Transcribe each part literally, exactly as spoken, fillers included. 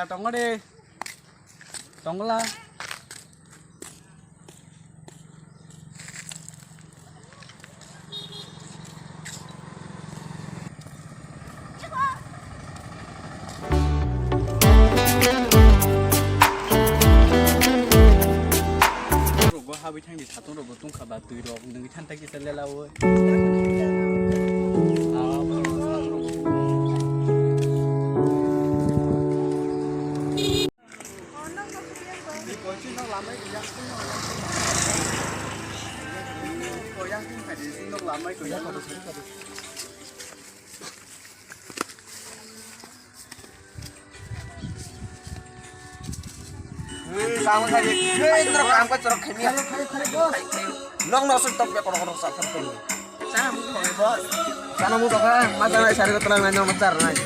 Tongo de. Tongla. Rogo habwi thangdi satung rogo tungkha ba twi rok nungwi than thangkhe se lela oi. Hmm, kamu tadi. Hei, terus kamu kau cerok kemi. Nong nong sun top ya kono kono sa kan tu. Sana mu kau bos. Sana mu kau kan, masa nai sari kotoran nai nong macar nai.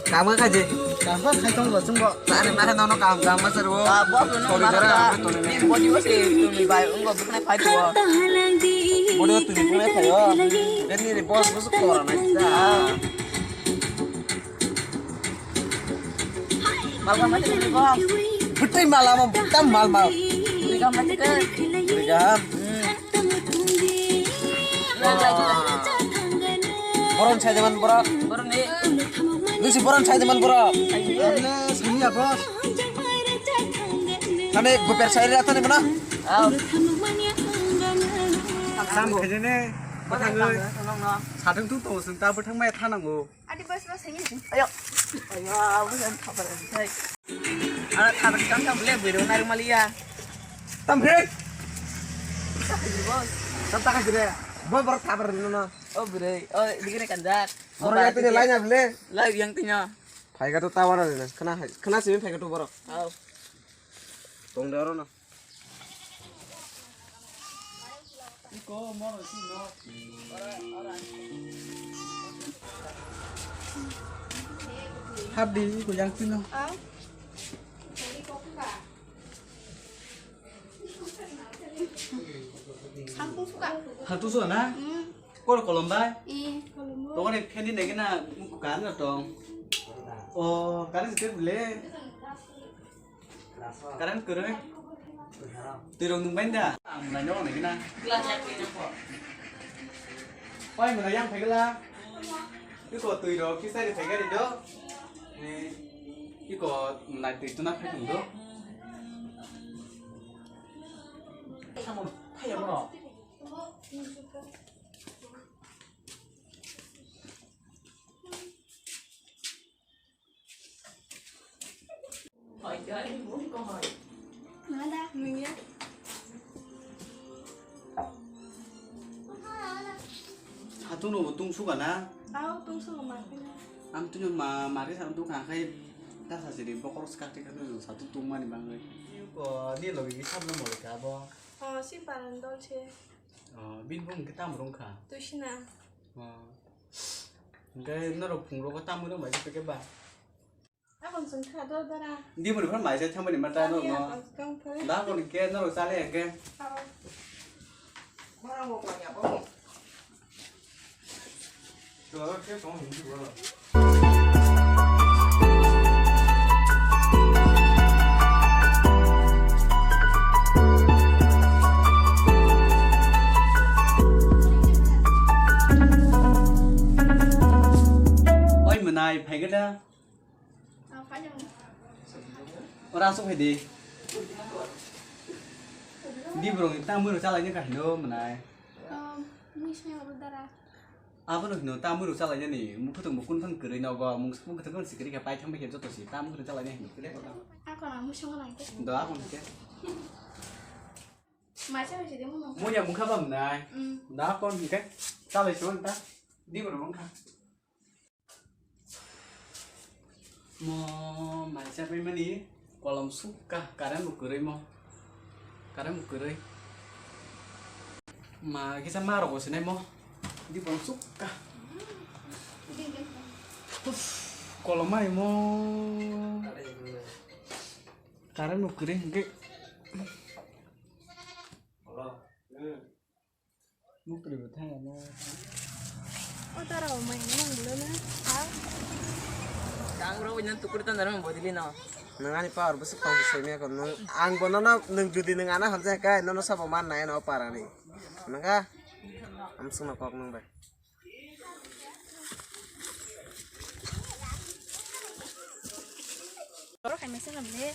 Kamu kaje. Kamu kai tong bos sungko. Sana mana nono kamu kamu macar wo. Ah, bos nono sorry, mana sorry, ta. Sorry. Ni bos juga sih tu ni bai, enggak bukan apa itu. Bos juga tu ni bukan apa yo. Dan ni bos bos kotoran nai. Malga mati ni bos. Betul malam tam mal mal. Tiga mati ke. Tiga. Hmm. Boron sai jaman bora. Boron ni. Lusi boron sai jaman bora. Ini sini apa? Kami buper sai rata ni mana? Aw. Sam kejene. Patang. Sadung tu tong sung ta bwthang mai thanango. Adi bas bas hai. Ayo. Ayo, abu jan khabar sai. Ara khabar kam kam le biro nari malia. Tam he. Tam taka jire. Bo bor khabar no no. Oh bire. Oh digre kanjak. Bor ya tine lain able. Lai yang tinya. Phai ga to tawar na. Khana hai. Khana simi phai ga to bor. Aw. Tong de oro na. Habdi ko yang tino. Hatu suka. Hatu suka na? Hmm. Kor kolom bai? Ih, kolom bai. Tong ni phendi negi na kan na tong. Oh, kan se bule. Karan kwrwi. Twi rok nung bai da. Ang nai no nai na. Oi muna yang phai gala. Iko twi rok kisa ri phai gari do. Ni iko nai twi tuna phai tung do. Samon phai ya mo. Mada. Nungya. Satung no tung suka na? Aw, tung suka ma khe na. Am tuni ma, ma khe satung tung kha khai ta sa siri bokor skak te kha satung tung mani bangwi. Ko ni logi ki sablo mo ka bo. Oh, si paran dol se. Oh, bin bung ke tam rung kha. Tu sina. Oh. Hingke norok phungrogo tamwi rwmai khe ba? Aboni chwng kha do dara. Diboni phano mai se thangmani ma ta norok no. Da boni khe norok chale hingke. Abo. Oi mwnai, phai khe da? Ora aswk phai di. Di borok ni tamo rok chalai ni kahino mwnai. Mui sai oro dara. Abono hino ta muruk chalainani, mukhutwng bo kun phan kwrwi nogo, mung swkang kwthwng kwthwng sikiri khe paithang bai khe joto si, ta mukhutwng chalainai hino. Ako na muisung lang khe. Do ako hwnkhe. Maisa bai sidi muno. Muya mungkha bam nai. Mm. Da ako hwnkhe. Chalai suan ta. Di bono mungkha. Mo maisa paimani kolom sukha, current bo kwrwi mo, current bo kwrwi. Ma kisa ma rogo sinai mo, di kolom sukha. Uff, kolom mai mo, current bo kwrwi hwnkhe. Mukri bo thang ya na. O tara o mai nang bulo na. Ha? Ang ro wngna tukuri tong daro bodili no. Nwng ani power bwswk tong soi maya ko nwng. Ang bono no nwng jodi nwng ana hamjak kai nono sabo man nai no parani. Nangka? Amswngno kok nwng bai. Oro khaimasa namle.